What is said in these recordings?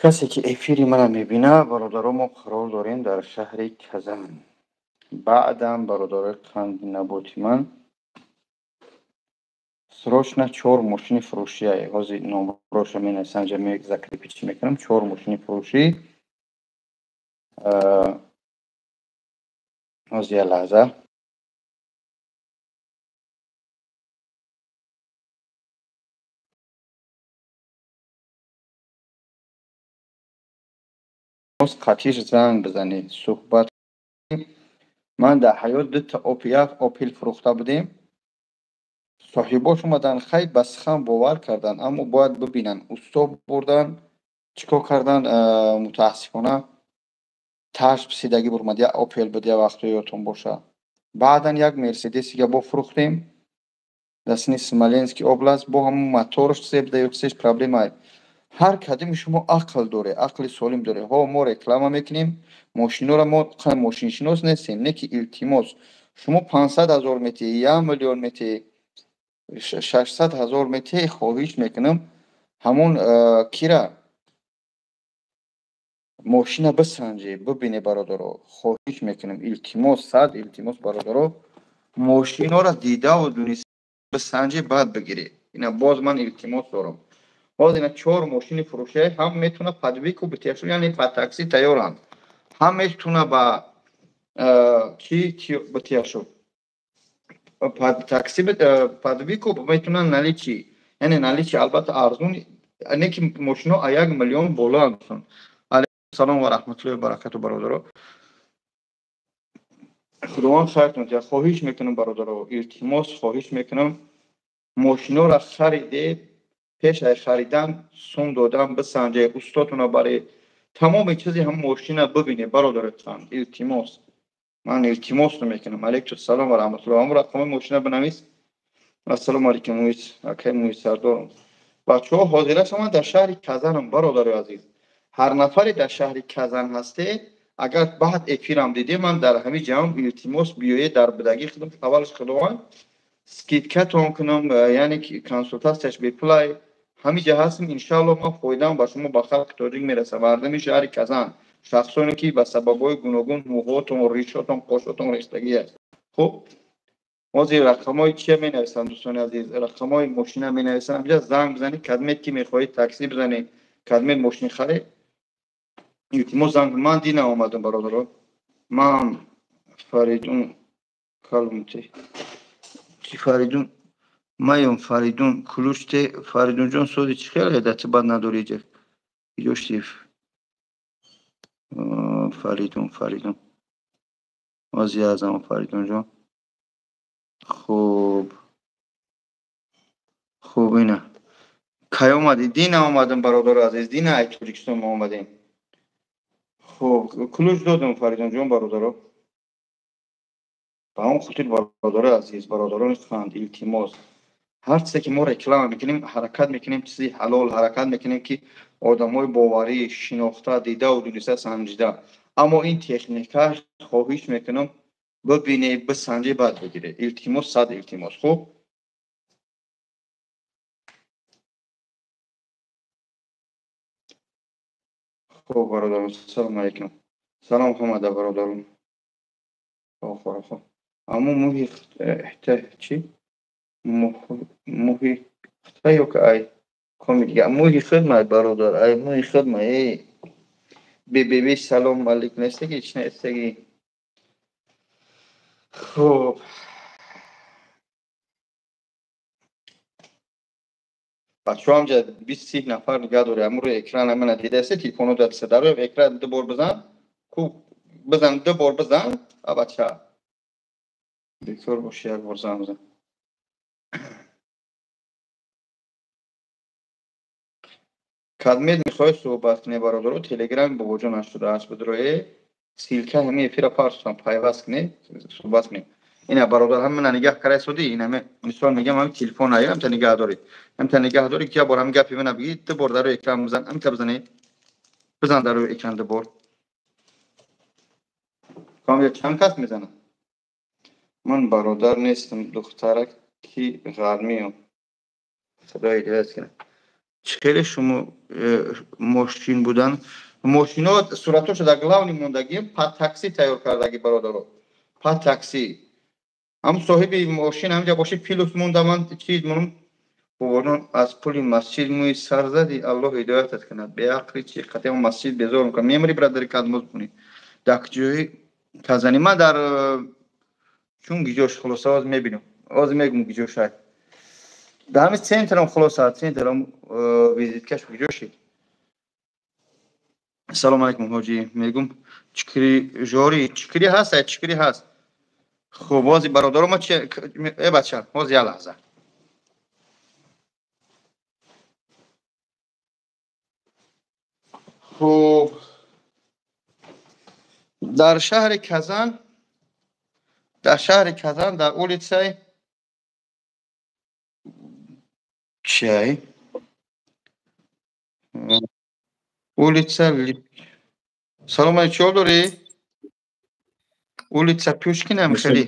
Касе ки эфири мана мебинад, бародаро, мо қарор дорем дар шаҳри Казан. Баъдан, бародарои қанди наботи ман, срочно чор мошини фурӯшия. Ҳозир номроша менависам, ҷа закрепить мекунам. Чор мошини фурӯшӣ. Ҳозир як лаҳза. Қатиш занг бизанед, суҳбат. Ман дар ҳаёт дута Опел фурӯхта будем. Соҳибош омадан, хай, ба сухан бовар кардан, аммо бояд бибинанд. Усто бурдан, чӣ кор кардан, мутаассифона таш писидагӣ бурмад. Як Опел буд, як вақто ёдтон боша. Баъдан як Мерседесига бо фурӯхтем дар сини Смоленский область, бо ҳамун моторш чизе буда ё чизеш проблема. Ҳар кадоми шумо ақл доре, ақли солим доре. Ҳо, мо реклама мекунем мошинора, мо мошиншинос нестем, не ки илтимос. Шумо 500 000 метиҳӣ, 1 миллион метиҳӣ, 600 000 метиҳӣ, хоҳиш мекунам, ҳамон кира мошина бисанҷе, бибине, бародаро. Хоҳиш мекунам, илтимос, сад илтимос, бародаро, мошинора дидаву дуниста бисанҷе, баъд бигирӣ. Ина боз ман илтимос дорам. Ҳозир ина чор мошини фурӯшия ҳам метавона под выкуп битиҳашон, яъне ба такси тайёранд, ҳам метавона ба чи битиҳашон, под такси, под выкуп, метавона наличный, яъне наличный, албатта арзун не ки мошино а 1 миллион болоанд. Алайкум салом ва раҳматуллоҳи ва баракату, бародаро. Худованд хайртон диҳад. Хоҳиш мекунам, бародаро, илтимос, хоҳиш мекунам, мошинора хариде, пеш аз харидан сум додан бисанҷе, устотона баре, тамоми чизи ҳам мошина бибине, бародаротан. Илтимос, ман илтимос мекунам. Алайкум салом ва раҳматуллоҳ. Ҳамон рақами мошина бинавис. Ассалому алайкум, Муис акай, Муис Сардорам. Бачаҳо, ҳозира шумо дар шаҳри Казанам, бародари азиз. Ҳар нафаре дар шаҳри Казан ҳасте, агар баъд эфирам диде, ман дар ҳамин ҷамъ, илтимос, биёед дар будагӣ худам, аввалаш худованд скидкатон кунам, яъне консултатсияш бепулай. Ҳамин ҷа ҳастем, иншаалло, ман фоидаам ба шумо, ба халқи тоҷик мерасам. Мардами шаҳри Казан, шахсоне ки ба сабабҳои гуногун мӯҳотон, ришотон, қошотон рехтагӣ аст. Хуб, ҳозир рақамҳои чия менависам, дӯстони азиз, рақамҳои мошина менависам. Ҳамҷа занг бизанед, кадмет ки мехоҳед такси бизанед, кадмет мошини харед, илтимос, занг. Ман дина омадам, бародаро. Ман Фаридун калумте чи Фаридун маём, Фаридун кулуште. Фаридунҷон, сози чӣ хеле дати бад надори, ҷа иҷоштиф. Фаридун, Фаридун, ози азам, Фаридунҷон. Хуб, хуб, ина кай омадӣ? Дина омадам, бародари азиз, дина ай Тоҷикистон мо омадем. Хуб, ключ додам, Фаридунҷон, бародаро. Ба он хотир, бародари азиз, бародарони ханд, илтимос, ҳар чизе ки мо реклама мекунем, ҳаракат мекунем чизи ҳалол, ҳаракат мекунем ки одамои боварӣ, шинохта, дидаву дуниста, санҷида. Аммо ин техникаш, хоҳиш мекунам, бибине, бисанҷе, баъд бигире. Илтимос, сад илтимос. Хуб. Хуб, бародарон, салому алайкум. Салом ҳамада, бародарон. Хоб, аммо муҳи чӣ, муҳи хта ё ки ай коми дига, муҳи хидмат, бародар, ай муҳи хидмат. Э бибиби, салом алейкум. Нестаги, чӣ нестаги? Хуб, бачаҳо, ҳамҷа 20-30 нафар нигаҳ доред. Ҳамун рӯи экран мана дидасе, телефоно дастиса, дар рӯи экран ду бор бизан, хуб бизан, ду бор бизан. А бача бекор боши, як бор занг бизан. Кадмед мехоҳед суҳбат кунед, бародаро, телеграми Бобоҷон 88 бидроe, ссылка ҳамин эфира парсам, пайваст кунед, суҳбат кунед. Ина, бародар, ҳамина нигаҳ карай суди. Ина мисол мегам, ҳамин телефон ая, ҳамта нигаҳ доред, ҳамта нигаҳ доред, ки як бор ҳамин гапи мана бигӣ, ду бор дар рӯи экран бизан, ҳамта бизанед, бизан дар рӯи экран ду бор. Чанд кас мезанад? Ман бародар нестам, духтараки ғармиам, худо ҳидоят кунад. Чӣ хеле шумо мошин будан? Мошино суратошо дар главный мондагӣ, па такси тайёр кардагӣ, бародаро, па такси. Ҳам соҳиби мошин ҳамҷа боши, плюс монда, ман чиз монум. Бобоҷон, аз пули масҷид мӯи сар зади, Аллоҳ ҳидоятат кунад. Беақли чи қатъи масҷид безор мекунад. Мемри, брадари, кадмоз кунӣ. Дар ҷои Казани ман дар чун гиҷош, хулоса, оз мебинам, оз мегум гиҷошай. Дар ҳамин центрам, хулоса, центрам визиткаш гиҷоши. Салом алейкум, ҳоҷӣ, мегум чикри жори, чикри ҳаст, чикри ҳаст. Хуб, бози бародаро ма чи э бача, ҳози як лаҳза. Хуб, дар шаҳри Казан, дар шаҳри Казан, дар улицаи чиай, улица. Салом алейкум, чиҳол дорӣ? Улица Пушкинам хеле.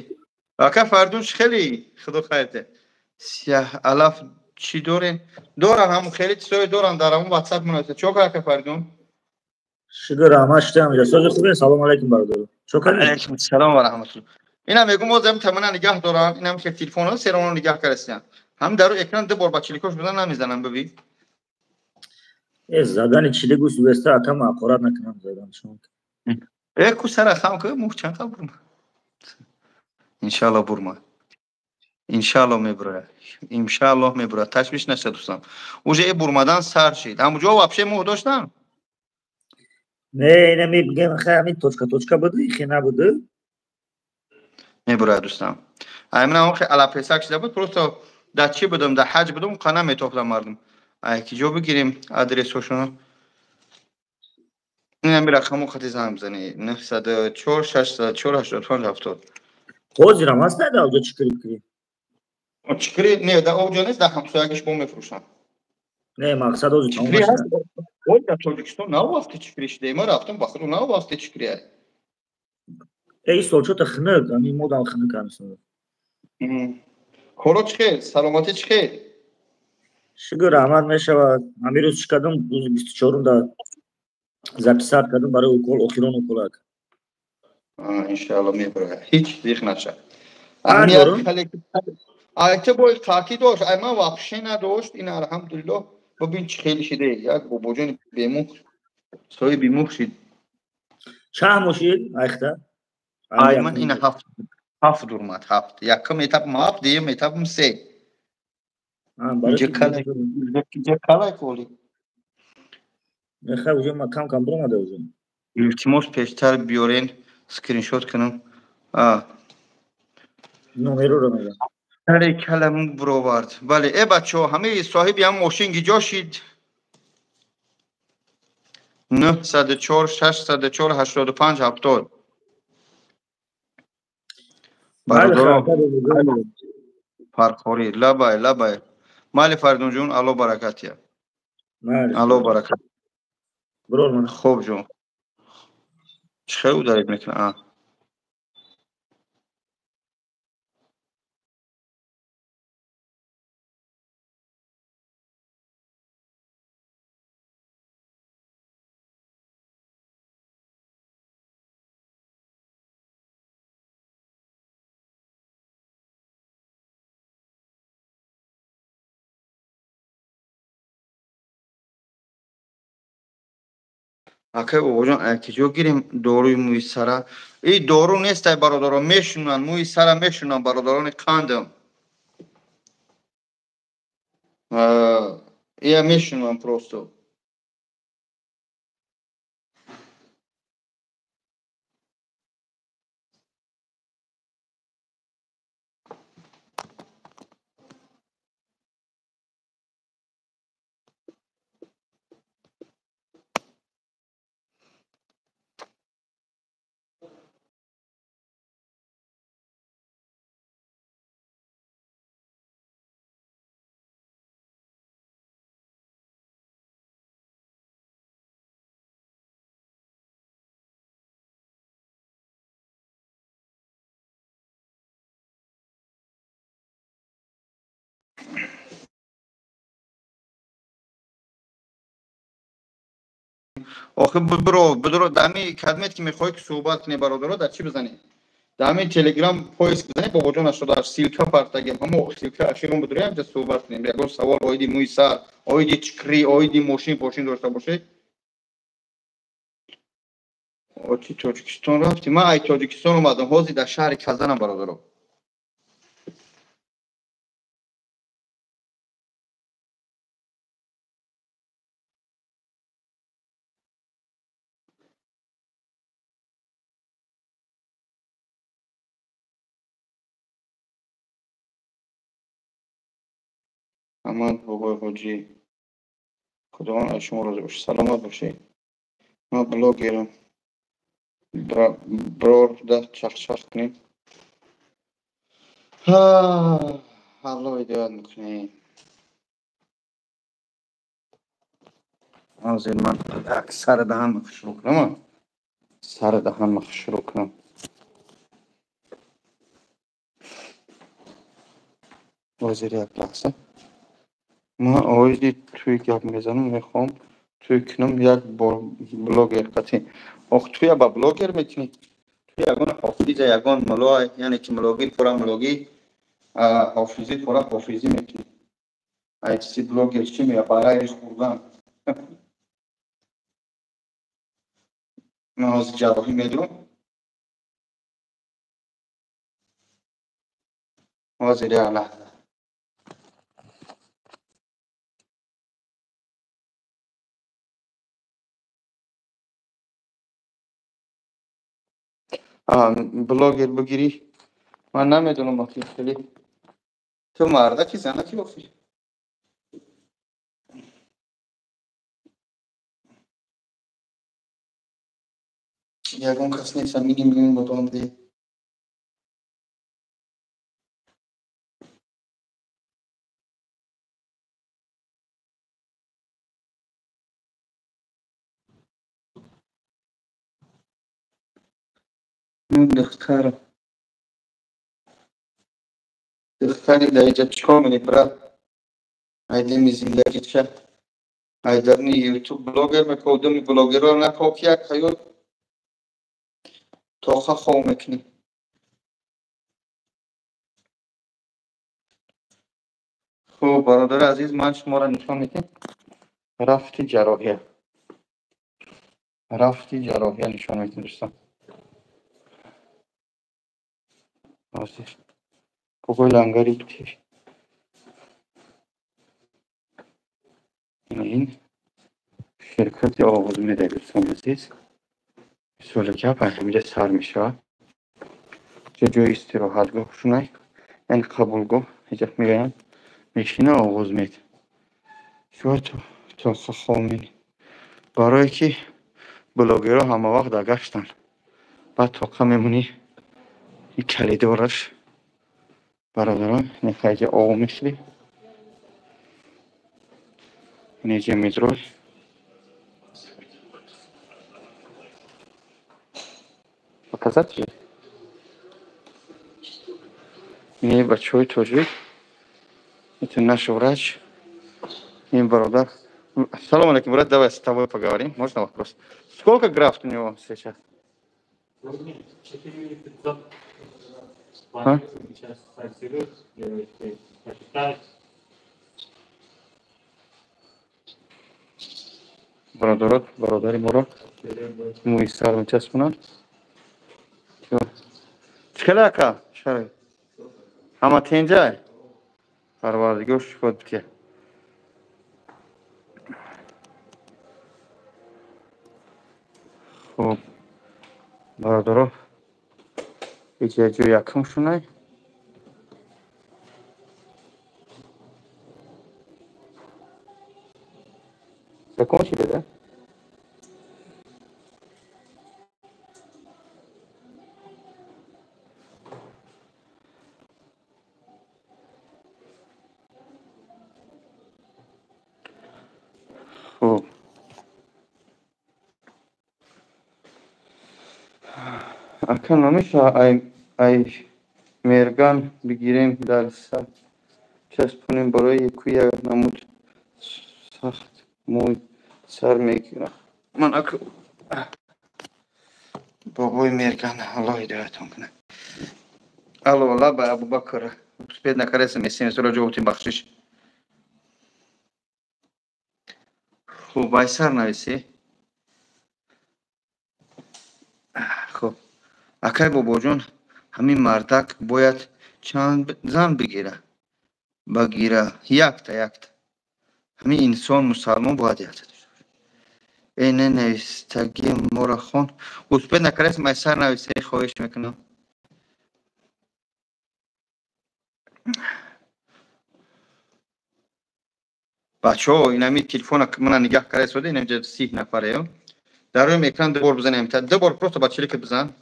Ака Фардун, хеле худо хайрте. Сиёҳ алаф чӣ дорем? Доран, ҳамун хеле чизое доран, дар ҳамун ватсап менависад. Чо ака Фардун? Шукр, раҳмат, шудам. Сози хубе? Салом алейкум, бародар. Чо кардӣ? Алейкум салом ва раҳматуллоҳ. Ина мегум, озам тамана нигаҳ дорам, инам ки телефонро сероно нигаҳ карастиям. Ҳам дар экран ду бор ба чиликош будан намезанам, бибин. Э, задани чилигу сувеста акам ақорат накунам задан шумо. Э, ку сара хам ку мух чанд қабр бурма. Иншаллоҳ бурма. Иншаллоҳ мебура. Иншаллоҳ мебура. Ташвиш наша, дӯстам. Уже э бурмадан сар шид. Ҳамуҷо вообще мух доштам? Не, ина мегӯям, хай, ҳамин точка точка буд, хе набуд. Мебура, дӯстам. Аймина он хе алапесак шида буд, просто дар чӣ будам, дар ҳаҷ будам, қана метофтам мардум. Ай ки ҷо бигирем адресҳошонро? Ин ҳами рақаму хати занг бизанӣ: 904 604 85 70. Ҳозирам ҳаст дар оҷо чикри кри? Чикри не, дар оҷо нест, дар ҳамсоягиш бо мефурӯшам. Не, мақсад ҳозир чикри ҳаст. Ой, дар Тоҷикистон нав вақти чикри шуда. Ма рафтам ба худу, нав вақти чикри. Э, ин сол чота хунук, ҳамин модам хунук ҳамин. Коро чӣ хел? Саломатӣ чӣ хел? Шукр, раҳмат, мешавад. Ҳамин рӯз чӣ кардам? Рӯзи 24-ум дар записать кардам барои укол, охирон уколак. Иншалло мебура. Ҳеҷ зиқ наша. Айта бой қаки дошт, ай ман вообще надошт, ин алҳамдулиллоҳ, бибин чӣ хеле шиде, як бобоҷони бемух, соҳиби мух шид. Чанд мошид айхта? Ай ман ина ҳафт, ҳафт урмад, ҳафт. Якум этапам ҳафт, дуюм этапам се. Инҷа калай коли. Мехай, уже ма кам кам биромада уже. Илтимос, пештар биёрен, скриншот кунам. Номероро мегам. Сари каламу буровард. Бале, э бачаҳо, ҳамаи соҳиби ҳам мошин гиҷо шид? 904 604 85 70. Бародаро, фархорӣ, лабай, лабай. Майли, Фаридунҷон, Алло баракатия. Алло баракат. Хуб ҷон. Чӣ хел ударид мекунад? Акай бобоҷон, киҷо гирем доруи мӯи сара? И дору нестай, бародаро, мешунанд, мӯи сара мешунанд, бародарони қандам. Ия мешунам просто. Охи биро, бидро дами кадмет ки мехоҳӣ ки суҳбат кунӣ бародаро, дар чӣ бизанӣ? Дар ҳамин Телеграм поиск бизанӣ Бобоҷон 88 ссылка партагем. Ҳамо ссылка ахирон бидроем, ҷа суҳбат кунем. Ягон савол оиди мӯи сар, оиди чикрӣ, оиди мошин пошин дошта бошед. Очи Тоҷикистон рафтӣ? Ман ай Тоҷикистон омадам, ҳозир дар шаҳри Казанам бародаро. Амад бобои ҳоҷӣ, Худованд аз шумо розӣ бошад, саломат бошед. Ман блогерам. Брор да чахчах кунем. Алло ҳидоят мекунем. Ҳозир ман як сари даҳанма хушрӯ кунам. Сари даҳанма хушрӯ кунам. Ҳозир як лаҳза. Ман оиди тӯй гап мезанам, мехоҳам тӯй кунам як блогер қатӣ. Ох, тӯя ба блогер мекунӣ? Ту ягон ҳофиза, ягон мулло, яъне ки муллогӣ пора муллогӣ, ҳофизӣ пора ҳофизӣ мекунӣ. Ай чизи блогер чӣ мея? Ба ғайри хӯрдан. Ман ҳозир ҷарроҳӣ медурам. Ҳозир як лаҳза. Блогер бигирӣ, ман намедонам охи хеле. Ту мардаки занаки охи? Ягон кас нест, мини миён бодонде. Духтар. Духтари дар инҷа чикор мекунӣ, брат? Айдеми зиндагӣ ча? Айдарни ютуб блогер мекунӣ, одами блогерро наков ки як ҳаёт тоқа хов мекунӣ. Хуб, бародари азиз, ман шуморо нишон медиҳам. Рафти ҷарроҳия. Рафти ҷарроҳия нишон медиҳам, дӯстон. Ҳозир. Бобои лангари тир. Ин ширкати оғоз медиҳад, дӯстони азиз. Мисоли гап ҳаминҷа сар мешавад. Ҷо ҷои истироҳатгоҳ шунай, яъне қабулгоҳ, ҳеҷ меоянд, мешина оғоз медиҳад. Шумо тоқа хов менӣ. Барое ки блогерҳо ҳама вақт дар гаштанд. Баъд тоқа мемонӣ. Ин калидораш бародарон, нехайҷа ов мехӯрӣ. Инеҷа медрой. Показать же? Ин бачаҳои тоҷик. Это наш врач. Ин бародар. Салом алейкум, брат, давай с тобой поговорим. Можно вопрос? Сколько графт у него сейчас? 4500. А? Сейчас посчитать. Бародарот, бародари моро мӯи сар мечаспонанд. Чӣ хеле ака? Шароит ҳама тенҷай? Парвардигор шукр бития. Хуб, бародаро, иҷа ҷои якум шунай. Закончили, да? Хуб. Ака намеша ай мерган бигирем дар сар часпонем барои якуя намуд сахт мӯй сар мегирам. Ман бобои Мерган, Аллоҳ ҳидоятон кунад. Алло, лаба Абубакр, успеть накардастам смсро ҷавоб тим, бахшиш. Хуб, байсар нависӣ. Хуб, акай бобоҷон, ҳамин мардак бояд чанд зан бигира? Багира якта, якта. Ҳамин инсон мусалмон бояд якта. Э, не, навистаги моро хон. Успеть накардастам, айсар нависӣ, хоҳиш мекунам. Бачаҳо, инами телефона мана нигаҳ карда истода, инамҷа 30 нафареё. Дар рӯи экран ду бор бизанем, ду бор просто ба чиликат бизан.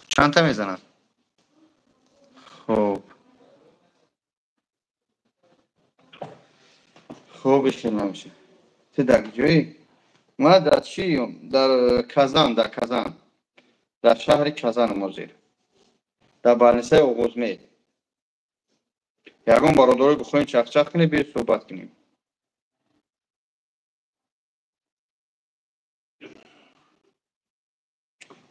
Чандта мезанад? Хуб. Хуб, ишин намеша. Ту дар ҷои? Ман дар чӣ? Дар Казан, дар Казан. Дар шаҳри Казан ҳозир. Дар больницаи Оғузмед. Ягон бародаро бихоҳем чахчах кунем, биё суҳбат кунем.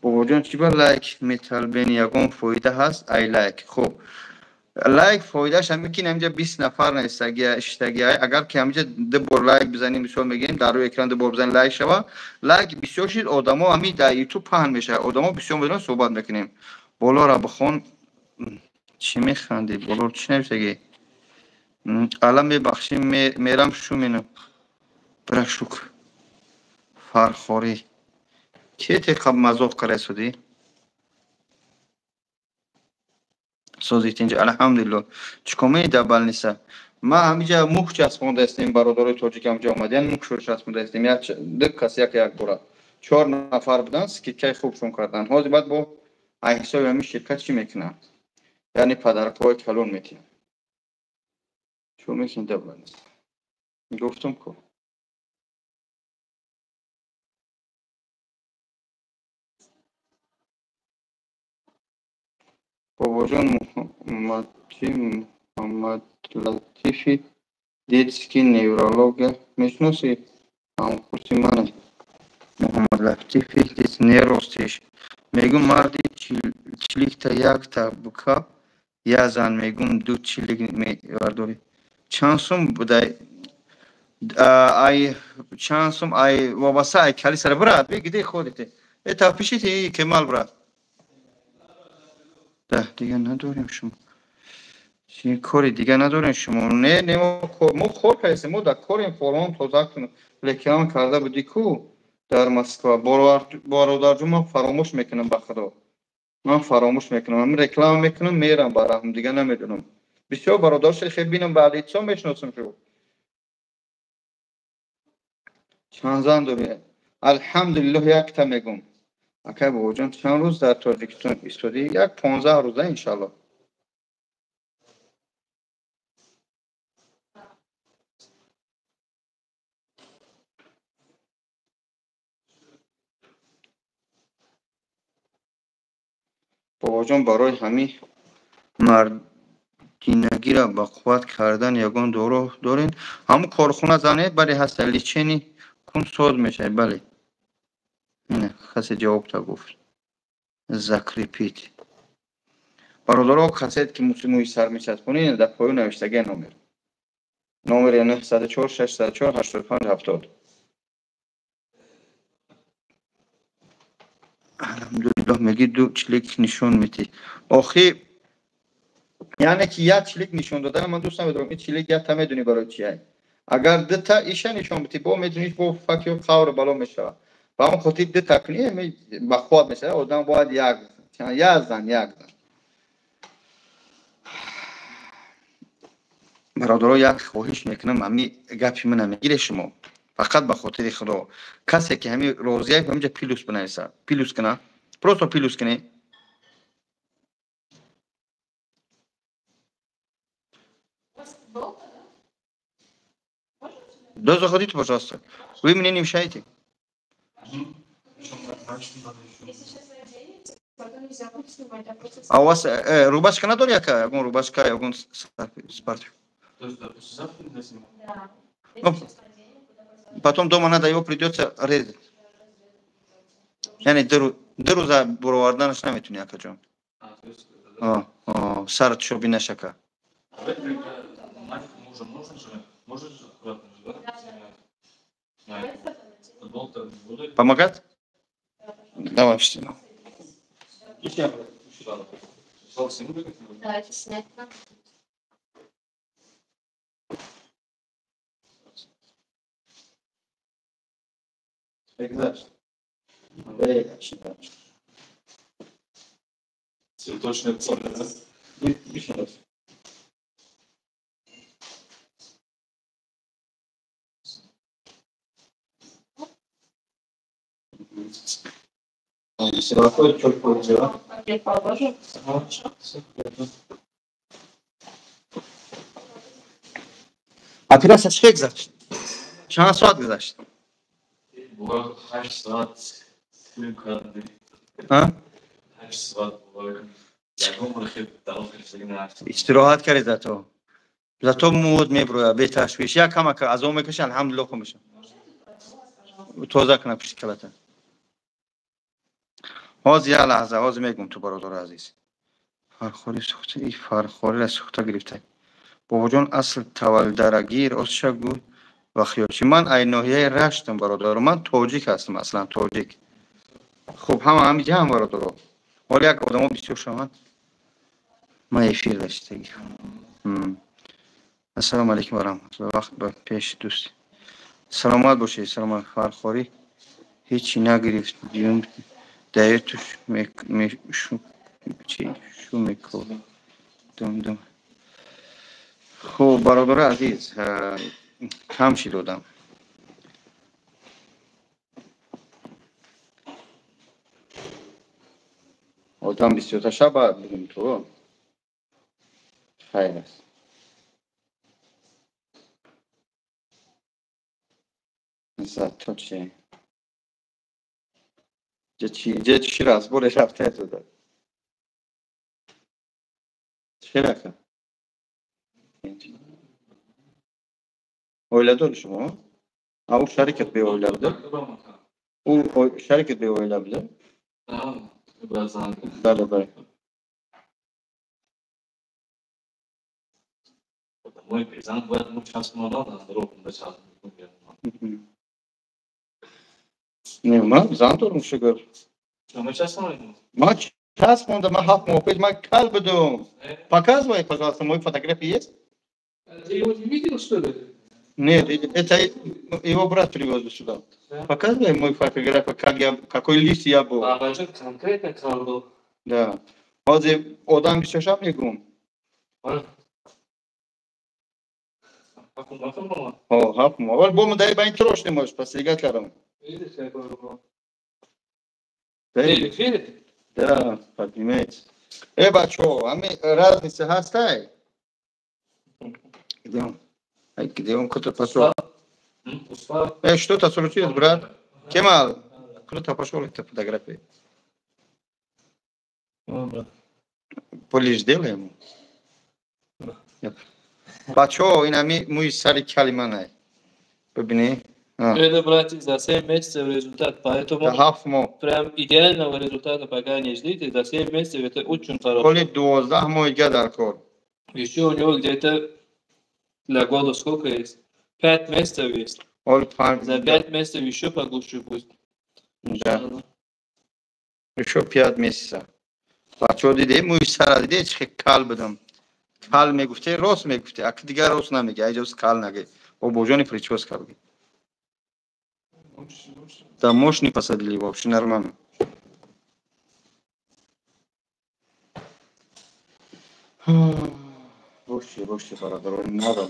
Бобоҷон, чӣ ба лайк металбен, ягон фоида ҳаст? Ай лайк. Хуб, лайк фоидааш ҳамин ки инамҷа 20 нафар навистагия, иштагия. Агар ки ҳаминҷа ду бор лайк бизанем, мисол мегирем, дар рӯи экран ду бор бизанем, лайк шава. Лайк бисёр шид, одамо ҳамин дар ютуб паҳн мешавад. Одамо бисёр медонанд, суҳбат мекунем. Болоро бихон. Чӣ механдӣ? Болоро чӣ навистагӣ? Ала мебахшӣ, мерам шу менам. Бира шукр. Фархорӣ. Ке теқа мазоқ карда истодӣ? Созит инҷа, алҳамдулиллоҳ. Чӣ кор менӣ дар больница? Ман ҳаминҷа мух часпонда истем, бародарои тоҷик ҳамҷа омадиян, мухшо часпонда истем. Як ду кас як як бора. 4 нафар буданд, скидкаи хубшон карданд. Ҳозир баъд бо ай ҳисоби ҳамин ширкат чӣ мекунанд? Яъне падаркҳои калон метиҳанд. Чӣ мекунӣ дар больница? Гуфтам ку. Бобоҷон, Муҳаммадлатифи детский неврология мешиносӣ? Ҳамкурси мане. Муҳаммадлатифи неростиш. Мегӯм марди чиликта якта бука, я зан, мегӯм ду чилик мевардорӣ. Чанд сум будай? Ай чанд сум ай вобаста ай калисара брат, бигиди ходите. Это пишите и Кемал брат. Да, дига надорем шумо. Чи кори дига надорем шумо? Не, не, мо кор кардем, мо дар корем, формам тоза кунем. Реклама карда буди ку дар Москва. Бародарҷон, ман фаромӯш мекунам ба Худо. Ман фаромӯш мекунам. Ман реклама мекунам, мерам ба раҳм, дига намедонам. Бисёр бародаршо хел бинам, ба лицо мешиносам шу. Чанд зан дорӣ? Алҳамдулиллоҳ, якта мегум. Акай бобоҷон, чанд рӯз дар Тоҷикистон истодӣ? Як 15 рӯза иншаллоҳ. Бобоҷон, барои ҳамин мардинагиро ба қувват кардан ягон дору доред? Ҳамун корхона занед, бале ҳаста, лечени кун соз мешавад, бале. Ина, касе ҷавобта гуфт. Закрепит. Бародаро, касе ки мӯи сар мечаспонед, дар поён навиштагия номер. Номери 904 604 85 70. Алҳамдулиллоҳ, меги ду чилик нишон метӣ. Охи, яъне ки як чилик нишон додан ман дӯст намедорам. Ин чилик якта медонӣ барои чия? Агар дута иша нишон битӣ, бо медонӣ, бо факё қавр бало мешавад. Ба он хотир дута кунӣ, ба қувват мешавад. Одам бояд як зан, як зан. Бародаро, як хоҳиш мекунам, ҳамин гапи мана мегире шумо. Фақат ба хотири Худо. Касе ки ҳамин розия, ҳаминҷа плюс бинависад. Плюс кунад. Просто плюс кунед. Да, заходите, пожалуйста. Вы мне не мешаете. А у вас рубашка надори, яка? Ягон рубашка, ягон спортив? Да. Ну, потом дома надо его придется резать. Яъне ду рӯза буроварданаш наметуни, акаҷон. Сарат шоби нашака. Помогать? Давай, в стену. Да, это снять надо. Exact. Цветочная цель, да? Пакет положим. Операция чӣ гузашт? Чанд соат гузашт? Ҳашт соат филм кардем. 8 соат. Истироҳат кардед, зато. Зато муд меброя, беташвиш. Як камака азоб мекаша, алҳамдулилло, хуб меша. Тоза кана пишти калата. Ҳозир, як лаҳза, ҳозир мегум ту, бародари азиз. Фархорӣ сухта, и фархориро сухта гирифта. Бобоҷон, асл тавалдарагӣ ростша гӯ ва хиёлчӣ. Ман ай ноҳияи Раштам, бародаро. Ман тоҷик ҳастам, аслан тоҷик. Хуб, ҳама ҳамиҷа ҳам, бародаро. Ҳоло як одамо бисёр шаванд. Ман эфир даштагӣ. Ассалому алайкум ва раҳматуллоҳ. Вақт ба пеш, дӯст. Саломат бошед, саломат. Фархорӣ ҳечи нагирифт. Дюм даётуш чи шу меко. Дум дум. Хуб, бародари азиз, кам шид одам. Одам бисёрта шаба бигум ту. Хайр аст. Зато чи? Ҷа чӣ разборе рафта дода? Чӣ рака? Оиладори шумо? А ӯ шарикат беоила буда? Ӯ шарикат беоила буда? Бале, бале. Мой зан бояд мо часпонам, дорог часпонам. Не, ман зан дорам, шукр. Шумо часпонед? Ман часпондам, ман 7 моҳ пеш ман кал будум. Показывай, пожалуйста, мой фотографии есть? Ты его не видел, что ли? Нет, это его брат привез сюда. Да. Показывай мой фотографию, как я, какой лист я был. А, конкретно кал был. Да. Ҳозир одам бисёр шаб мегум. 7 моҳ. Вале бо мудаи ба ин трош немош, постригать кардам. Видишь, какой был? Ты в эфире? Да, поднимается. Э, бачо, ами разница ҳастай? Где он? Ай, где он? Куда пошел? Э, что-то случилось, брат? Кемал, куда пошел эта фотография? О, брат. Полиш сделай ему. Бачо, ин ами мӯи сари кали манай. Бибини? Это, братья, за 7 месяцев результат, поэтому 7 моҳ. Прям идеального результата пока не ждите, за 7 месяцев это очень хорошо. Ҳоли 12 моҳ дига дар кор. Еще у него где-то для года сколько есть? 5 месяцев есть. Ҳоли панҷ. За 5 месяцев еще погуще будет. Да. Еще 5 месяца. Бачо, диде, мӯи сара диде, чӣ кал будам. Кал мегуфте, рост мегуфте, аки дигар рост намеги, айҷоз кал наге. Бобоҷони прическа буги. Да, мощный посадили вообще нормально. Вообще, вообще, бародарон, надо.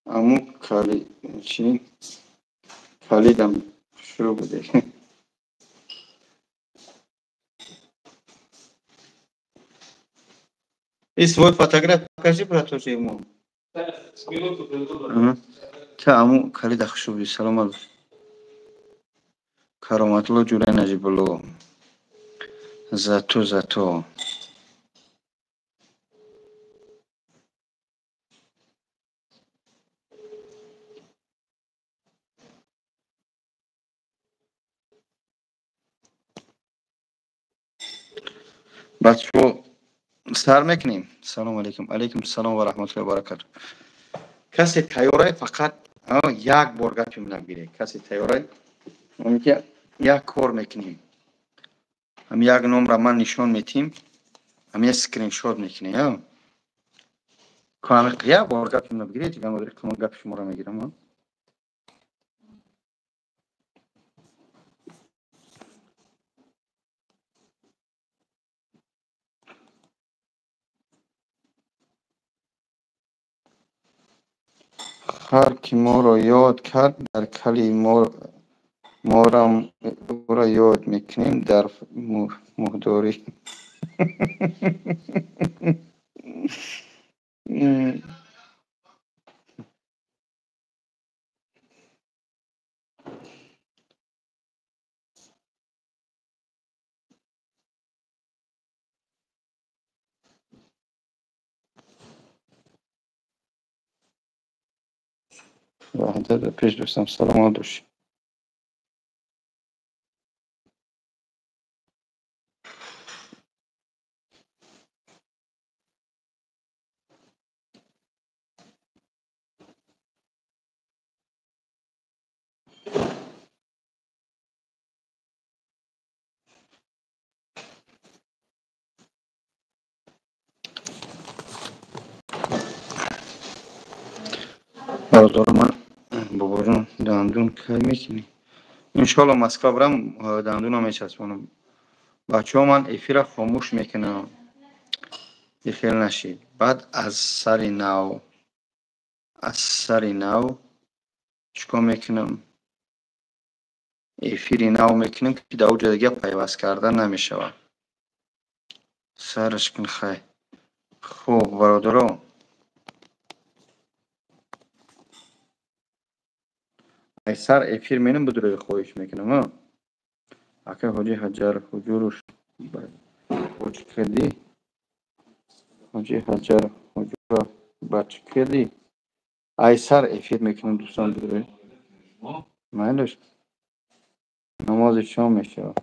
Аму кали, чи? Калидам шурӯъ буде. И свой фотограф покажи, брат, тоже ему. Минуту приду. Та аму калида хушуби саломат. Кароматулло Ҷӯраи Наҷибулло. Зато зато. Бачаҳо сар мекунем. Салом алейкум. Алейкум салом ва раҳматуллоҳи ва баракатуҳ. Касе тайёрай фақат як бор гапи мана бигиред. Касе тайёрай ки як кор мекунем. Ҳам як номра ман нишон метим, ҳам як скриншот мекунем. Як бор гапи мана бигиред, ман гапи шуморо мегирам. Ҳар ки моро ёд кард, дар кали морам ӯро ёд мекунем дар муҳдорӣ. Ваҳдат ба пеш дӯстам, саломат бошӣ. Бародаро ман бобоҷон дандун кай мекунӣ? Иншоалло Москва бирам дандунам мечаспонам. Бачаҳо ман эфира хомӯш мекунам. Бихел нашид. Баъд аз сари нав чикор мекунам? Эфири нав мекунам ки дар оҷа дига пайваст карда намешавад. Сараш кун хай. Хуб бародаро. Ай сар эфир менам бидурои хоҳиш мекунам. Акай ҳоҷи Ҳаҷар ҳуҷуруш бач кардӣ? Ҳоҷи Ҳаҷар ҳуҷура бач кардӣ? Ай сар эфир мекунам дӯстон бидурои. Майлаш. Намози шом мешавад.